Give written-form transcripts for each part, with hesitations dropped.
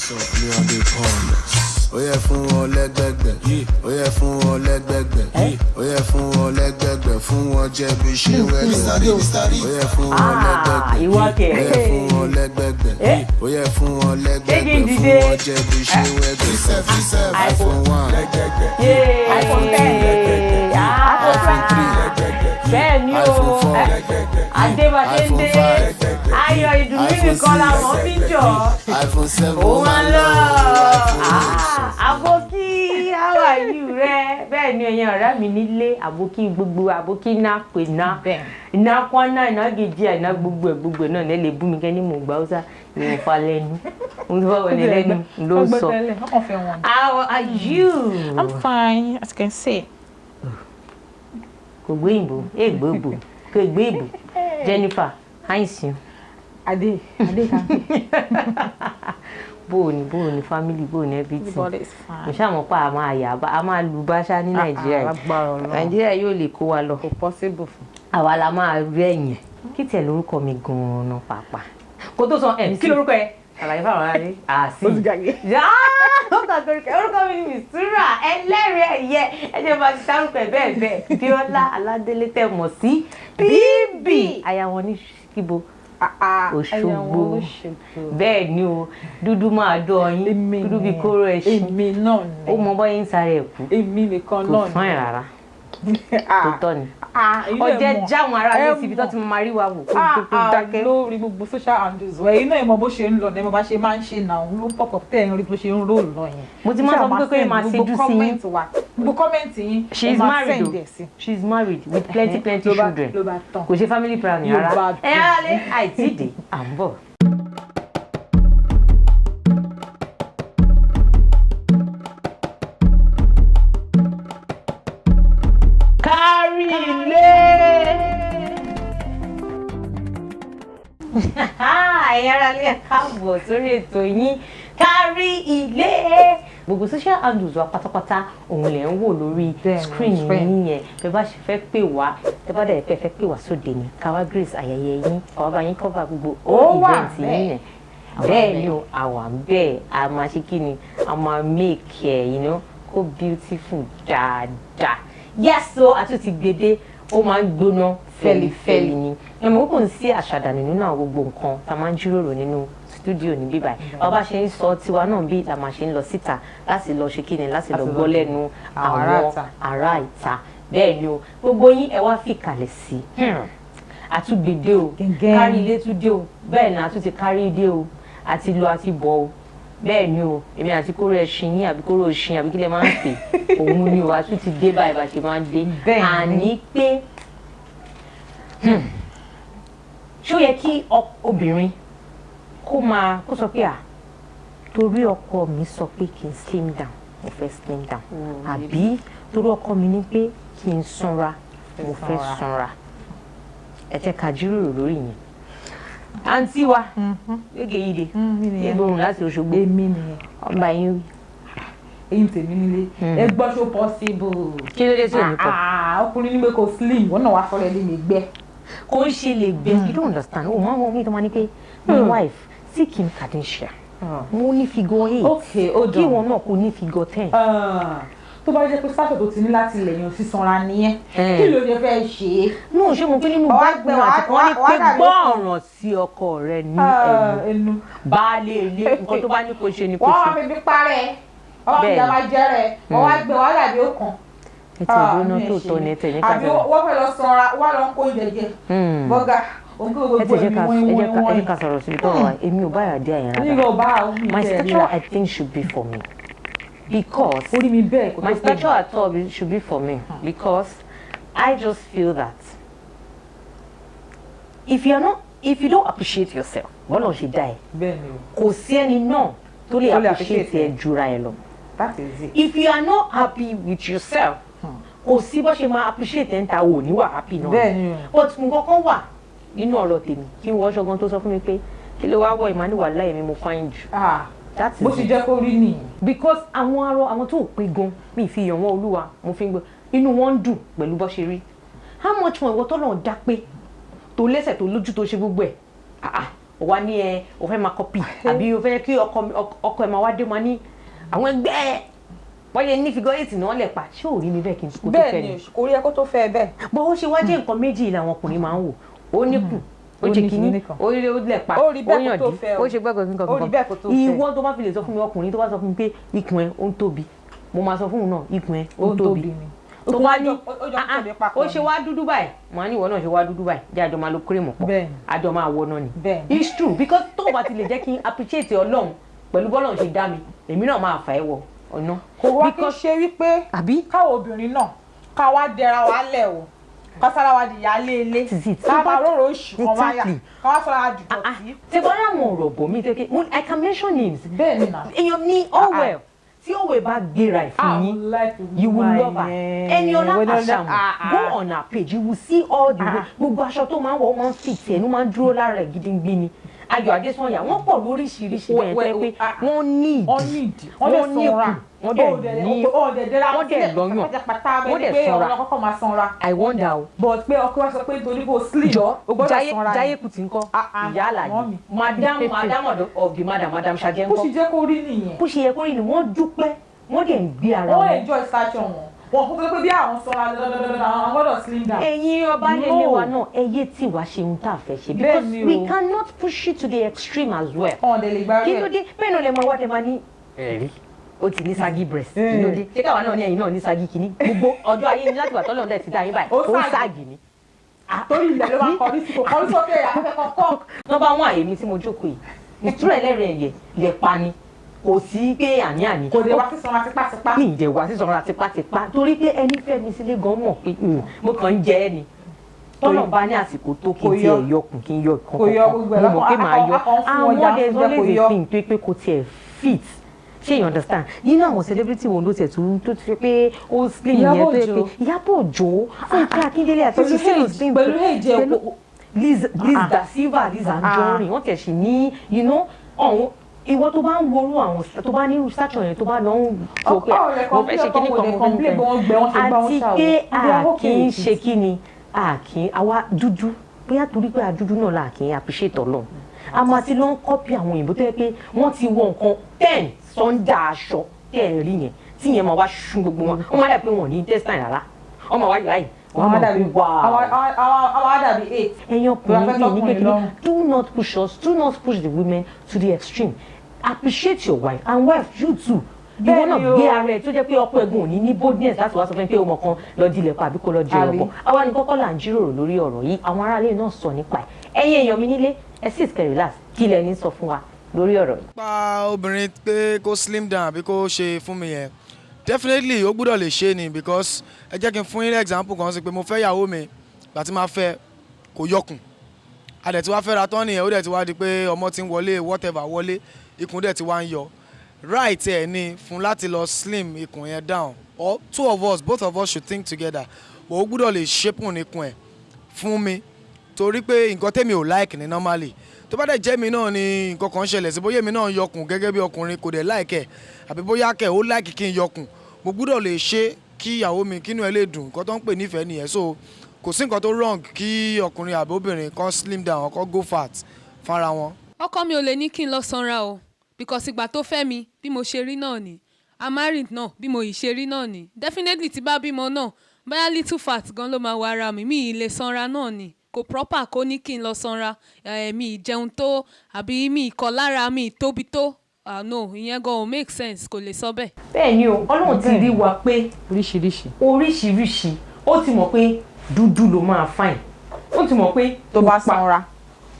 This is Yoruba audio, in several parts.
Up, me on the corners. Ó yẹ fún wọn lẹ́gbẹ̀gbẹ̀. Ó yẹ fún wọn lẹ́gbẹ̀gbẹ̀. Ó yẹ fún wọn lẹ́gbẹ̀gbẹ̀. Fún wọn jẹ́ bí ṣe wẹ́gbẹ̀. Ó yẹ fún wọn lẹ́gbẹ̀gbẹ̀. Ìwọ kẹ̀. Ó yẹ fún wọn lẹ́gbẹ̀gbẹ̀. Ó yẹ fún wọn Ṣé kí n lẹ́gbẹ̀gbẹ̀. Fún dìde? wọn jẹ́ bí ṣe wẹ́gbẹ̀. iPhone 1. iPhone 10. iPhone 3. Bẹ́ẹ̀ ni o. iPhone 4. Adébáṣe ń dé. iPhone 5. Ayọ̀ ìdùnnú iPhone nìkan la 6. mọ̀ fi jọ. iPhone 7. Ó máa ń lọ. iPhone 8. Àbókí, how are you rẹ? Bẹ́ẹ̀ ni, ẹ̀yin ọ̀rẹ́ mi nílé, àbókí gbogbo, àbókí náà pè ná. Bẹ́ẹ̀. Iná kwana, iná gèjì, iná gbogbo ẹ̀ gbogbo ẹ̀ náà ní ẹ lè bú mi kẹ́ ní mò ń gbà Hausa ní mo fa lẹ́nu. Mo ti fọ́ wọlé lẹ́nu ló ń sọ. Ọkàn fẹ́ wọn. How are you? I'm fine, as you can see. Kò gbé ìbò, ègbó ìbò, kò gbé ìbò. Jennifer, àìsàn. Adé, Adé kan. Bó o ní, bó o ní family, bó o ní everything? Everybody is Mo fine. ṣáà mọ̀ pé a máa yà a máa lu báṣá ní Nàìjíríà yìí. Alágbára Ọlọ́run. Nàìjíríà yóò lè kó wa lọ. Kò possible fún. Àwa la máa rí ẹ̀yìn. Kí tiẹ̀ lórúkọ mi gan-an pàápàá? Kó tó sọ ẹ̀, kí lórúkọ ẹ? Àlàyé fáwọn ará rí. Àsì. Ó ti gàgé. Ó gbàgbé orúkọ ẹ. Orúkọ mi ni Mistura Ẹlẹ́rìí Ẹ̀yẹ. Ẹ jẹ́ máa ti dárúkọ ẹ̀ bẹ́ẹ̀ bẹ́ẹ̀. Bíọ́lá Aládélé tẹ̀ mọ̀ sí Bíbí. Aya wọn ní kíbo? Òṣogbo. Bẹ́ẹ̀ ni o, dúdú máa dán ọyìn. Èmi Dúdú bíi ni. kóró ẹṣin. Èmi náà ni. Ó mọ bọ́yìn ń sáré ẹ̀kú. Èmi nìkan Kò náà ni. fún ẹ̀ rárá. Tó tọ́ ni. Ọjẹ́ Ọjẹ́ jáwọn ará ilé síbi tó ti máa rí wa wò kó tó kó dákẹ́. Lórí gbogbo social handles wa, èyí náà ẹ mọ bó ṣe ń lọ, ẹ mọ bá ṣe máa ń ṣe náà ló ń pop up tẹ́ ẹ̀ ń rí bó ṣe ń roll lọ yẹn. Mo ti máa sọ fún pé kó máa Gbogbo ṣejú sí yín. comment wa, gbogbo comment yín, She ẹ is máa married send o. ẹ̀ sí. She is married with plenty plenty Ló bá- children. Ló bá tán. Kò ṣe family planning Ló rárá. bá Ẹ á lé àìtí dé, à ń bọ̀. Kárí ilé. Ẹ̀yin ará ilé, ẹ káàbọ̀ sórí ètò yín Kárí Ilé. Gbogbo social handles wa pátápátá òun lẹ̀ ń wò lórí Bẹ́ẹ̀ni, screen screen. yín yẹn. Bẹ́ẹ̀ bá ṣe fẹ́ pè wá, tẹ́ bá dẹ̀ fẹ́ pè wá sóde ni, káwá grace ayẹyẹ yín, káwá bá yín cover gbogbo Ó wà event yín bẹ́ẹ̀. yẹn. Bẹ́ẹ̀ ni o, àwa ń bẹ́ẹ̀, a máa ṣe kí ni, a máa make ẹ̀ kó beautiful dáadáa. Yes o, a tún ti gbede, ó máa ń gbóná fẹ́lifẹ́li ni. Ẹ mọ̀ kò ń sí àṣàdànù nínú àwọn gbogbo nǹkan tá a máa ń jíròrò nínú studio ní bíbáyìí. Bàbá ṣe ń sọ tiwa náà bí la máa ṣe ń lọ síta láti lọ ṣe kíni, láti lọ Láti lọ gbọ́ lẹ́nu àwọn ará àwọn ìta. ará ìta. Bẹ́ẹ̀ ni o, gbogbo yín ẹ wá fìkàlẹ̀ sí i. Àtúgbèdé o. Gẹ́gẹ́. Kárí Ilé tún dé o. Bẹ́ẹ̀ ni, a tún ti kárí dé o, àti lọ àti bọ̀ o. Bẹ́ẹ̀ ni o, èmi àti kóró ẹṣin yín àbí kóró ẹṣin àbí kí lẹ máa ń pè òun ni o, a tún ti dé báyìí bá ṣe máa ń dé. Bẹ́ẹ̀ ni. Àní pé ṣó yẹ kí obìnrin kó máa kó sọ pé à torí ọkọ mi sọ pé kí n slim down, mo fẹ́ slim down, àbí torí ọkọ mi ní pé kí n sanra, mo fẹ́ sanra? Ẹ jẹ́ ká jíròrò lórí yẹn. Àǹtí wa gègé yìí de egbòrun láti Òṣogbo. Èmi nìyẹn. Ọba yín wí. Eyín tèmi nílé, ẹ gbọ́, ṣó possible? Kí ló dé tí ò ní pọ̀? Ah, ọkùnrin ní pé kò slim, wọn náà wá fọlẹ́ lé mi gbẹ́. Kò ń ṣe lè gbé. You don't understand. O máa ń wọ́n mi tó máa ní pé my wife, see Kim Kardashian, mo ní figure 8. Okay, hold Kí on. wọn náà kò ní figure 10. Ah, tó bá jẹ́ pé sáṣọ tó ti ní láti ilẹ̀ yẹn sísanra nìyẹn, kí ló dé fẹ́ ṣe é? Náà ṣé mo pé nínú Wàá báìbù gbẹ- náà àti kan ní wàá pé dàbí gbọ́ ọ̀ràn sí ọkọ rẹ ní ẹnu. Ẹnu. Baálé ilé, nǹkan tó bá ní kó ṣe ni kó Wọ́n wá ṣe. fi bí parẹ́, wọ́n wá fi Bẹ́ẹ̀ni. ìyá jẹ́rẹ̀, wọ́n wá gbẹ wàhálà bí ó kàn. Ẹ ti ìgbóná tó tọ́ ni ẹ tẹ̀ ní ká Àbí sọ̀rọ̀. wọ́n fẹ́ lọ sanra, wọ́n lọ ń kó oúnjẹ jẹ, bọ́gà òun kó Ẹ gbogbo ti jẹ́ ẹ̀mí ká wọ́n ẹ jẹ́ ká ẹ wọ́n. jẹ́ ká sọ̀rọ̀ síbi tọ́rọ̀ wa. Èmi ò báyà dé àyàn Onígbà rárá. ò bá àwọn My stature, I think, should be for me because Orí mi bẹ́ẹ̀ kò tó my pè mí. stature at all should be for me because I just feel that if you are not if you don't appreciate yourself, bọ́lá ṣe dá ẹ, Bẹ́ẹ̀ ni o. kò sí ẹni náà tó lè Tó lè appreciate appreciate ẹ jura ẹ lọ. That is it. If you are not happy with yourself, kò sí bó ṣe máa appreciate ẹ̀ ń ta ò ní wà happy náà. Bẹ́ẹ̀ ni o. But nǹkan kan wà nínú ọ̀rọ̀ tèmi, kí n wọ́ ṣọgan tó sọ fún mi pé kí ló wá wọ ìmọ̀ níwà láì mi, mo fine jù. Ah, That is bó ṣe it. jẹ́ kó rí nìyẹn. Because àwọn arọ, àwọn tó pé gan mi fi yàn wọ́n, olúwa mo fi ń gbọ́, inú wọn ń dùn pẹ̀lú bó ṣe rí. How much more ìwọ tọ́lọ̀ dá pé tó lẹ́sẹ̀, tó lójú, tó ṣe gbogbo ẹ̀? Ah, ah. O wá ní ẹ o fẹ́ máa copy, àbí o fẹ́ kí ọkọ ẹ máa wá dé, máa ní àwọn ẹgbẹ́ ẹ wọ́n yẹ ní figure eight náà lẹ̀ pa. Ṣé ò rí mi bẹ́ẹ̀ kí n kó tó fẹ́ Bẹ́ẹ̀ ni? ni, kò rí ẹ kó tó fẹ́ bẹ́ẹ̀. Bó ó ṣe wá jẹ́, nǹkan méjì làwọn ọkùnrin máa ń wò. Ó níkùn, ó Ó ṣe ní kínní, kinní kan. ó rí, ó lẹ̀ pa, Ó rí bẹ́ẹ̀ kó yàn tó dí, fẹ́ o. ó ṣe gbẹ́gbẹ́ nǹkan Ó rí kan. bẹ́ẹ̀ kó tó fẹ́. Ìwọ tó bá fi lè sọ fún mi, ọkùnrin tó bá sọ fún mi pé ikùn ẹ ó ń tóbi, mo máa sọ fún òun náà, ikùn ẹ ó Ó ń ń tóbi. tóbi ni. Tó bá ní Ó jọ "Ah, ah, tóbi papọ̀ ó ṣe ni. wá dúdú báyìí," mo á ní, "Ìwọ náà ṣe wá dúdú báyìí, jẹ́ àjọ máa lo cream pọ̀, Bẹ́ẹ̀ni. àjọ máa wọ náà ni." Bẹ́ẹ̀ni. It's true, because tó o bá ti lè jẹ́ kí n appreciate Ọlọ́run pẹ̀lú bọ́lọ́run ṣe dá mi, èmi náà máa fà ẹ́ wọ ọ̀nà. Kò wá kí n ṣe wípé Àbí? káwọn obìnrin náà ká wá dẹra wa lẹ̀ o, ká sára wa di ìyáálé ilé, That is it. ká máa róró oṣù kan wáyà, Exactly. ká wá sára wa di dọ̀tí. Ṣe bọ́ láwọn ọ̀rọ̀ bò mí tẹ́kẹ́, I can mention names. Bẹ́ẹ̀ ni nà. Èèyàn ní Allwell, tí Allwell bá gbéra ẹ̀ fún yín, you will love her. Eniola Ashamu, go on her page, you will see all the way gbogbo aṣọ tó máa ń wọ̀, ó máa ń fit ẹ̀, ló máa ń dúró lára ẹ̀ gidigidi ni. Ayọ̀ Adésànyà, wọ́n pọ̀ lóríṣiríṣi bẹ́ẹ̀ tó yẹ pé wọ́n ní ìdí, Wọ́n ní ìdí, wọ́n dẹ̀ ní sanra. ikùn, wọ́n dẹ̀ ní, wọ́n dẹ̀ lọ́yàn, wọ́n dẹ̀ Pé sanra. ọ̀rọ̀ kọ́kọ́ máa sanra. I wonder o. But pé ọkọ wa sọ pé nítorí kò slim, Jọ o gbọ́dọ̀ Jaiye sanra Jaiye ni. Kuti ńkọ́? Ah, ah, Ìyá àlàyé, mọ́mì. Madam, madam of the madam, Madam Ṣadé Bó ńkọ́? ṣe jẹ́ kó rí nìyẹn. Bó ṣe yẹ kó rí ni, wọ́n dúpẹ́, wọ́n dẹ̀ ń gbé ara Wọ́n wọn. enjoy stature wọn. Wọn kò tó pé bí àwọn sanra dandandandan, àwọn gbọ́dọ̀ slim down. Ẹ̀yin ọba No. lélẹ̀ wa náà, ẹ yé tí wàá ṣe ohun tá a fẹ́ ṣe, because Bẹ́ẹ̀ ni we o. cannot push it to the extreme as well. Ọ̀n dẹ̀ lè gbá Kí rẹ̀. ló dé? Bẹ́ẹ̀ náà lè máa wá tẹ máa ní ẹ̀rí ó ti ní saggy breast. Kí ló dé? Ṣé káwa náà ní ẹ̀yin náà ní saggy kìíní? Gbogbo ọjọ́ ayé ní láti wà tọ́lọ́run dẹ̀ ti dá yín báyìí, Ó ó saggy. Saggy ni. Torí ilẹ̀ ló máa kọrí sí, kò kọrí sókè afẹ́fẹ́ kọ́kọ́. Number one, èmi tí mo jókòó yìí, ìtura ẹlẹ́rìí ẹ̀yẹ lè pa ni, kò sí pé àní-àní. Kò dé wá sí sanra tipátipá. Ní ìjẹ̀wá sísanra tipátipá, torí pé ẹni fẹ́ mi sílé gan mọ̀ pé mo kàn ń jẹ ẹ́ ni. Tọ́nà bá ní àsìkò tó kí Kò n yọ. tiẹ̀ yọkùn, kí n yọ ìkan Kò yọ gbogbo ẹ̀ mo mọ̀ pé lọ́kàn- màá yọ. akọ̀ ń fún ọjà, Àwọn, there's fún jẹ́ kò always yọ. a thing tó pé kò tiẹ̀ fit. Ṣé you understand? Nínú àwọn celebrity wo ló tiẹ̀ tó ti pé ó slim yẹn Ìyábọ̀ tó yẹ pé Òjó. Ìyábọ̀ Òjó, Fúnkẹ́ Akíndélé àti Pẹ̀lú Ṣíṣe age- slim pẹ̀lú age ẹ̀ pẹ̀lú Liz Da Silva, Liz Anjorin, wọ́n tiẹ̀ sì ní ọ̀hún. Ìwọ tó bá ń worú àwọn tó bá ní stature yẹn, tó bá lọ ń sọ pé Ọkọ rẹ̀ mo fẹ́ ṣe kíní kan, mo fẹ́ complain pé wọ́n gbẹ, wọ́n ṣe gbá, wọ́n àti ṣàwọ̀. pé They are a okay kì í with ṣe it. kí ni, a kì í, àwa dúdú, bóyá torí pé a dúdú náà la kì í appreciate Ọlọ́run. A máa ti lọ ń copy àwọn òyìnbó tó yẹ pé wọ́n ti wọ nǹkan 10 sọ́ńdà aṣọ tẹ́ ẹ̀ rí yẹn, tí yẹn máa wá ṣún gbogbo wọn, wọ́n máa dà pé wọn ò ní intestine rárá, wọ́n máa wá yàrá yìí, wọ́n Àwọn máa dàbí wá àwọn dàbí eight. Ẹ̀yin ọkùnrin Ìwà fẹ́ mi ní tọkùnrin kékeré, lọ́rùn. do not push us, do not push the women to the extreme. Appreciate your wife, and wife, you too, ìwọ náà Bẹ́ẹ̀ni o. gbé ara ẹ tó jẹ́ pé ọkọ ẹ̀gbọ́n ò ní ní boldness láti wá sọ fún mi pé ọmọ kan lọ dilẹ̀ pa àbí kó lọ di ọ̀rọ̀ Àbí? bọ̀. Àwa ní kọ́kọ́ là ń jíròrò lórí ọ̀rọ̀ yìí, àwọn aráalé náà sọ nípa ẹ̀. Ẹ̀yin èèyàn mi nílé, ẹ sì kẹ́ relax, kí lẹ ní sọ fún wa lórí ọ̀rọ̀ yìí? Pa obìnrin pé kó slim down àbí kó ṣe fún mi yẹn, definitely ó gbúdọ̀ lè ṣe ni, because ẹ jẹ́ kí n fún yín ní example kan sí pé mo fẹ́ ìyàwó mi, gbà tí máa fẹ́ kò yọkùn, a dẹ̀ ti wá fẹ́ra tán nìyẹn, ó dẹ̀ ti wá di pé ọmọ ti ń wọlé, whatever wọlé, ikùn dẹ̀ ti wá ń yọ. Right ẹ̀ ni fún láti lọ slim ikùn yẹn down, or two of us, both of us should think together, but ó gbúdọ̀ lè shape ikùn ẹ̀ fún mi, torí pé nǹkan tèmi ò like ni normally, tó bá dẹ̀ jẹ́ mi náà ni nǹkan kan ṣẹlẹ̀ sí, bóyá èmi náà ń yọkùn gẹ́gẹ́ bí ọkùnrin, kò dẹ̀ like ẹ̀, àbí bóyá kẹ̀ ó like kí n yọkùn, mo gbúdọ̀ lè ṣe kí ìyàwó mi kínú ẹ lè dùn. Nǹkan tó ń pè nífẹ̀ẹ́ nìyẹn. So kò sí nǹkan tó wrong kí ọkùnrin àbí obìnrin kan slim down, kan go fat fúnra wọn. Ọkọ mi ò lè ní kí n lọ sanra o, because ìgbà tó fẹ́ mi, bí mo ṣe rí náà ni. I'm married náà, bí mo yìí ṣe rí náà ni. Definitely, tí bá bímọ náà, bóyá little fat gan ló máa wọ ara mi. Mi ì lè sanra náà ni, kò proper kó ní kí n lọ sanra. Mi ì jẹun tó, àbí mi ì kọ lára, mi ì tóbi tó. Ah no, ìyẹn gan ò make sense, kò lè sọ bẹ́ẹ̀. Bẹ́ẹ̀ ni o, Ọlọ́run ti rí wa pé Oríṣiríṣi. oríṣiríṣi. Ó ti mọ̀ pé dúdú ló máa fine, ó ti mọ̀ pé Tó bá pupa, sanra,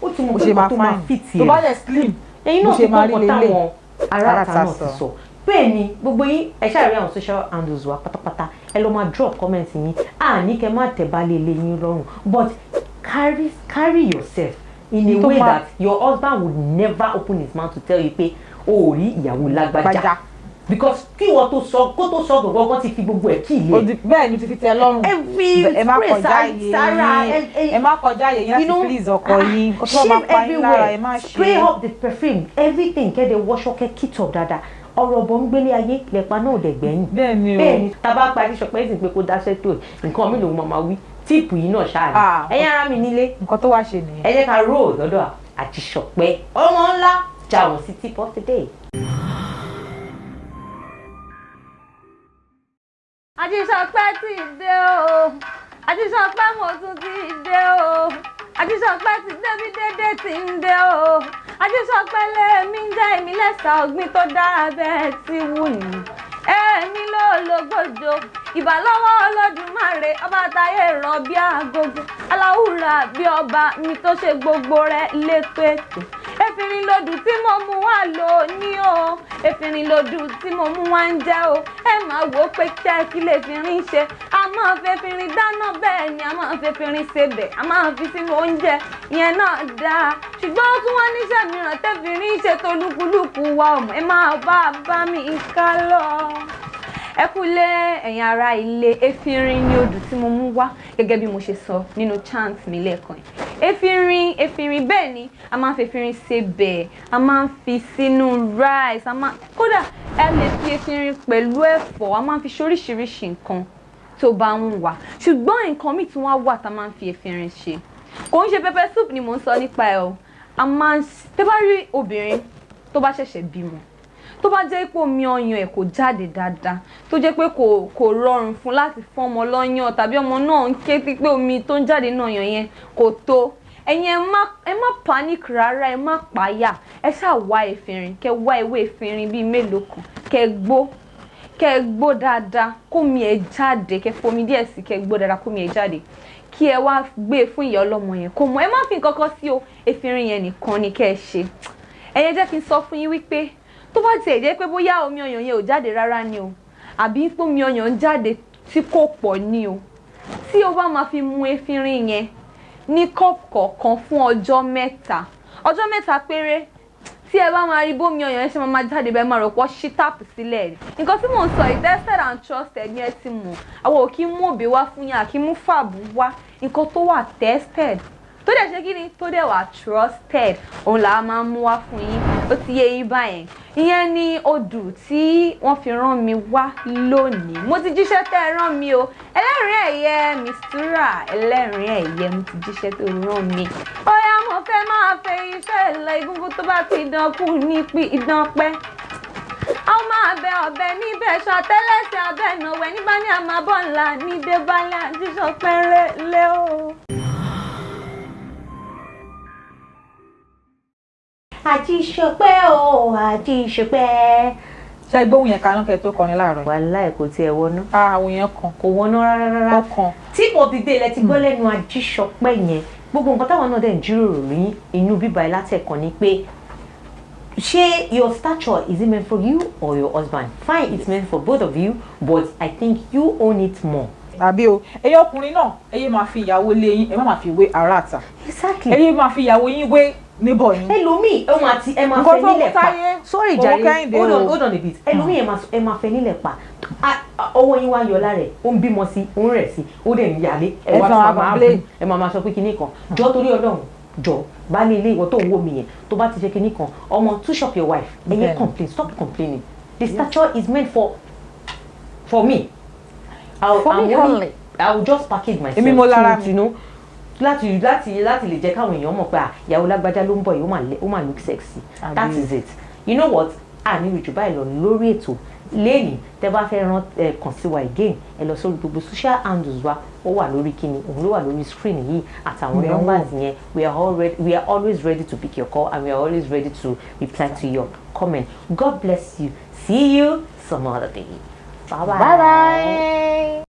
ó ti mọ̀ bó pé ṣe nǹkan máa tó máa fine. fit Tó bá ẹ̀. dẹ̀ slim, Ẹ̀yin bó náà ti ṣe máa gbọ́ rí nǹkan lélẹ̀. táwọn ará Ará ìta ìta náà ti sọ. sọ. Bẹ́ẹ̀ ni, gbogbo yín, ẹ ṣáà rí àwọn social handles wa pátápátá, ẹ lọ máa drop comment yín. À ní kẹ́ má tẹ̀ bá lé ilé yín lọ́rùn, but carry yourself in a Tó way máa- that your husband would never open his mouth to tell you pé o ò rí ìyàwó lágbájá, Gbájá. because kí ìwọ tó sọ, kó tó sọ gbọ̀ngàn ti fi gbogbo ẹ̀ kí ilé Ó di- bẹ́ẹ̀ ni, ti fi tẹ́ lọ́rùn. Every Ẹ má spray kọjá àyè sára yín, ẹ má kọjá àyè yín láti please ọkọ yín. Kó tó máa shave pa yín lára, ẹ má everywhere, ṣe. spray up the perfume, everything, kẹ́dẹ̀ wọṣọ, kẹ́ kit up dáadáa. Ọ̀rọ̀ bọ̀ ń gbélé ayé, lẹ́pa náà ò dẹ̀ gbẹ̀yìn. Bẹ́ẹ̀ ni o. Bẹ́ẹ̀ ni, tá a bá parí sọpẹ́ ìsìn pé kó dáṣẹ́ tó ẹ̀, nǹkan mi lòun máa wí tíìpù yìí náà ṣáà ni. Ah. Ẹ̀yin ará mi nílé, Nǹkan tó wá ṣe nìyẹn. ẹ jẹ́ ká roll lọ́dọ̀ Àjíṣọpẹ́ ọmọ ńlá jáwọn sí tip of the day. Àjíṣọpẹ́ ti dé o, Àjíṣọpẹ́ mo tún ti dé o, Àjíṣọpẹ́ ti débi dédé ti ń dé o. Àjíṣọpẹ́ lèmi ń jẹ́, èmi lẹ́sà ọ̀gbìn tó dára bẹ́ẹ̀ ti wù ní. Èmi ló lógbòjò ìbà lọ́wọ́ Olódùmarè, ọba táyé rọ̀ bí agogo, aláwùrà bí ọba mi tó ṣe gbogbo rẹ̀ létòètò. Efinrin lodù tí mo mú wá lò ní o, efinrin lodù tí mo mú wá ń jẹ́ o. Ẹ máa wò ó pé kí kí lè fi rin ṣe. A máa fẹ́ fi rin dáná, bẹ́ẹ̀ ni a máa fẹ́ fi rin sebẹ̀, a máa fi sínú oúnjẹ ìyẹn náà dáa. Ṣùgbọ́n ó tún wá níṣẹ́ mìíràn tẹ́ fi rin ṣe tó lúkúlùkù wa ọmọ. Ẹ máa bá mi ká lọ. Ẹ kúlé ẹ̀yin ará ilé. Efinrin ni odù tí mo mú wá gẹ́gẹ́ bí mo ṣe sọ nínú chant mi lẹ́ẹ̀kan yìí. Efinrin, efinrin, bẹ́ẹ̀ ni a máa ń fi efinrin sebẹ̀, a máa ń fi sínú rice, a máa kódà ẹ lè fi efinrin pẹ̀lú ẹ̀fọ́, a máa ń fi ṣoríṣiríṣi nǹkan tó bá ń wà. Ṣùgbọ́n nǹkan míì tí wọ́n wà tá a máa ń fi efinrin ṣe, kò ń ṣe pepper soup ni mò ń sọ nípa ẹ̀ o. A máa ń tẹ́ bá rí obìnrin tó bá ṣẹ̀ṣẹ̀ bímọ, tó bá jẹ́ pé omi ọyàn ẹ̀ kò jáde dáadáa, tó jẹ́ pé kò rọrùn fún láti fún ọmọ lọ́yàn, tàbí ọmọ náà ń ké pé omi tó ń jáde náà yàn yẹn kò tó, ẹ̀yin ẹ má panic rárá, ẹ má páyà. Ẹ ṣáà wá efinrin, kẹ wá ewé efinrin bíi mélòó kan, kẹ gbó dáadáa kómi ẹ jáde, kẹ fomi díẹ̀ sí, kẹ gbó dáadáa kómi ẹ jáde, kí ẹ wá gbé e fún ìyá ọlọ́mọ yẹn kó mọ̀. Ẹ má fi nǹkan kan sí o, efinrin yẹn nìkan ni kẹ́ ẹ ṣe. Ẹ̀yin jẹ́ kí n sọ fún yín wípé tó bá tiẹ̀ jẹ́ pé bóyá omi ọyàn yẹn ò jáde rárá ni o, àbí pé omi ọyàn ń jáde tí kò pọ̀ ni o, tí o bá máa fi mu efinrin yẹn ní kọ́ọ̀pù kọ̀ọ̀kan fún ọjọ́ 3, ọjọ́ 3 péré, tí ẹ bá máa rí bómi ọyàn yẹn ṣe máa jáde bẹ́ẹ̀, máa rò pọ̀ ṣí tap sílẹ̀ ni. Nǹkan tí mò ń sọ yìí, tested and trusted ni. Ẹ ti mọ̀, àwọn ò kí mú òbí wá fún yín, àkí mú fàbú wá. Nǹkan tó wà tested, tó dẹ̀ ṣe kí ni, tó dẹ̀ wà trusted, òun là á máa mú wá fún yín. Ó ti yé yín báyẹn. Ìyẹn ni odù tí wọ́n fi rán mi wá lónìí. Mo ti jíṣẹ́ tẹ́ ẹ rán mi o. Ẹlẹ́rìí ẹ̀yẹ Mistura, ẹlẹ́rìí ẹ̀yẹ, mo ti jíṣẹ́ tó rán mi. Ó yá, mo fẹ́ máa fẹ́ iṣẹ́ lọ. Egungun tó bá ti dán kú ní pí idán pẹ́, a ó máa bẹ ọ̀bẹ níbẹ̀ ṣàtẹ́lẹsẹ̀ abẹ́ ìnáwó ẹ̀ nígbà ní àmàbọ̀ ńlá ní débálẹ̀. Àjíṣọpẹ́ lé o. Àjíṣọpẹ́ o, Àjíṣọpẹ́. Ṣé gbóhùn yẹn kaná kẹ́ tó kọrin láàárọ̀ yìí? Wàláì, kò tiẹ̀ wọnú. Àwọn yẹn kan. Kò wọnú rárá rárá. Ó kan. Tip of the day lẹ ti gbọ́ lẹ́nu Àjíṣọpẹ́ yẹn. Gbogbo nǹkan táwọn náà dẹ̀ ń jíròrò ní inú bíbá ẹ látẹ̀kàn ni pé, ṣé your stature, is it meant for you or your husband? Fine, it's meant for both of you, but I think you own it more. Àbí o, ẹ̀yin ọkùnrin náà, ẹ yé máa fi ìyàwó lé yín, ẹ má máa fi wé ará àtà. Exactly. Ẹ yé máa fi ìyàwó yín wé níbọ̀ yín. Ẹlòmíì, ẹ máa ti ẹ máa Nǹkan fẹ́ tó mú nílẹ̀ pa. Táyé, Sorry kò mú jàre. Kẹ́hìndé Hold on. o. Hold on a bit. Ẹlòmíì, ẹ máa fẹ́ nílẹ̀ pa. Ọwọ́ yín wá yọ lára ẹ̀, ó ń bímọ sí, ó ń rẹ̀ sí, ó dẹ̀ ń yálé. Ẹ Ẹ wá tún tún máa máa máa complain. bú, ẹ máa máa sọ pé kinní kan. Jọ, torí Ọlọ́run, jọ, baálé ilé, ìwọ tó ń wò mí yẹn, tó bá ti ṣe kinní kan, ọmọ, touch up your wife. Ẹ yé Bẹ́ẹ̀ni. complain, stop complaining. The stature is meant for me. For me only. I will just package myself Èmi mo lára mi. to láti lè jẹ́ káwọn èèyàn mọ̀ pé, ah, ìyàwó lágbájá ló ń bọ̀ yìí, ó mà look sexy. Àbí. That is it. You know what, a ní ìjù báyìí lọ lórí ètò lẹ́yìn. Tẹ́ bá fẹ́ rán ẹ kàn sí wa again, ẹ lọ sórí gbogbo social handles wa. Ó wà lórí kíni, òun ló wà lórí screen yìí àtàwọn Bẹ́ẹ̀ wò. numbers yẹn. We are all ready, we are always ready to pick your call and we are always ready to reply to your comment. God bless you. See you some other day. Bye bye. Bye bye.